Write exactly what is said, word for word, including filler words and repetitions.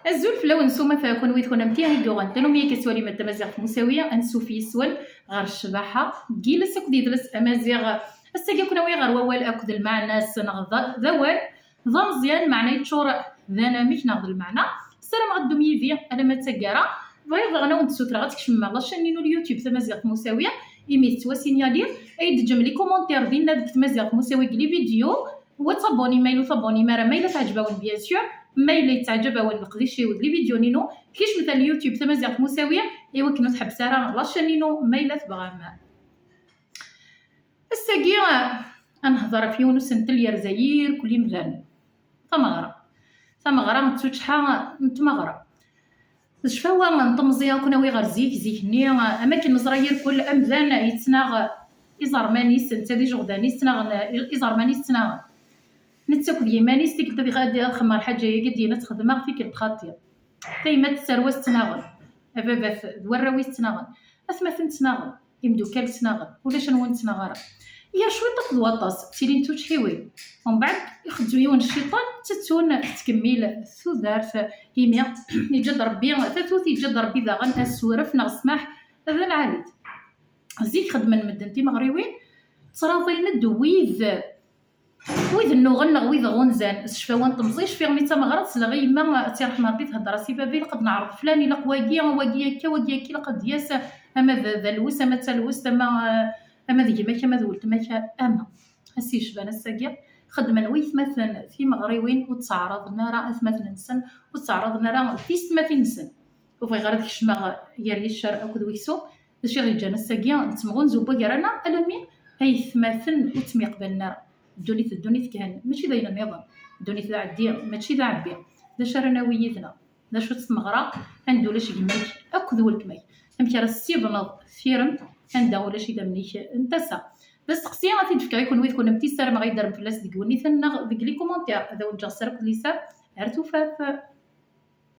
Azul fell-awen s umata, kunwi d kunemti i yuɣen tanumi akka tettwalim Tamaziɣt Musawi, ansuf yis-wen ɣer ccbaḥa n yiles akked yidles amaziɣ. Ass-agi ad ken-awiɣ ɣer wawal akked lmeɛna-s, neɣ d d awal d ameẓyan, meɛna yeččur d anamek neɣ d lmeɛna. Ssarameɣ ad ddum yid-i alamma d taggara. Bɣiɣ daɣen ad wen-d-ssutreɣ ad tkecmem ɣer la chaîne-inu n YouTube Tamaziɣt Musawi, imi tettwasinyalim, ad d-teǧǧem les commentaires dinna deg Tmaziɣt Musawi deg les vidéos, wa tabonné ma yella ur tabonné ara, ma yella teɛǧeb-awen bien sûr, ma yella yettaɛǧab-awen leqdic-iw d les vidéos-ninu, tkecmet ar YouTube Tamaziɣt Musawi, i wakken ur tḥebbes ara la chaîne-inu ma yella tebɣam. Ass-agi, ad nehḍer ɣef yiwen usentel yerza yirkul imdanen. Tameɣra. Tameɣra d tuččḥa n tmeɣra. D ccfawa n temẓi ad ken-awiɣ ɣer zik, zik-nni, am akken neẓra yirkul amdan yettnaɣ iẓerman-is, netta d ijeɣdan-is ttnaɣen, iẓerman-is ttnaɣen. Netta akked yiman-is, tikkelt ad iɣ-, ad xedmeɣ lḥaǧa-agi, ad d-yini ad t-xedmeɣ, tikkelt xaṭi. Tayemmat d tarwa-s ttnaɣen, ababat d warraw-is ttnaɣen, atmaten ttnaɣen, imeddukal ttnaɣen, ulac anwa ur nettnaɣ ara. Yir cwiṭ akked waṭas, ttilin tučḥiwin. Umbeɛd, ixeddu yiwen cciṭan, ttettun, tettkemmil tudert, imi yeǧǧa-d Rebbi tatut, yeǧǧa-d Rebbi daɣen asuref neɣ ssmaḥ d lɛali-t. Zik xedmen medden timeɣriwin, ttṛaḍin-d wid, wid nnuɣen neɣ wid ɣunzan. S ccfawa n temẓi, cfiɣ mi d tameɣra, sleɣ i yemma, ad tt-iṛḥem Ṛebbi, thedder-as i baba, ilaq ad neɛreḍ flan, ilaq wagi, wagi akka, wagi akka, ilaq ad d-yas, ama d, d alwes, ama d talwest, ama, ama d gma-k, ama d weltma-k, ama. Ass yecban ass-agi, xedmen waytmaten timeɣriwin, ur ttɛaraḍen ara atmaten-nsen, ur ttɛaraḍen ara tiyessetmatin-nsen. Ur bɣiɣ ara ad kecmeɣ gar yiccer akked weksum. D acu i ɣ-yeǧǧan ass-agi nettemɣunzu gar-aneɣ, alammi aytmaten ur ttemyeqbalen ara? Ddunit d ddunit kan, mačči d ayen nniḍen. Ddunit d aɛeddi, mačči d aɛebbi. D acu ara nawi yid-neɣ? D acu-tt tmeɣra anda ulac gma-k akked weltma-k? Amek ara tessibneḍ tiremt anda ulac idammen-ik n tasa? D asteqsi ad t-id-fkeɣ i kunwi d kunemti, ssarameɣ ad yi-d-terrem fell-as deg iwenniten neɣ deg les commentaires. Ad awen-ǧǧeɣ sser akked liser. Ar tufat.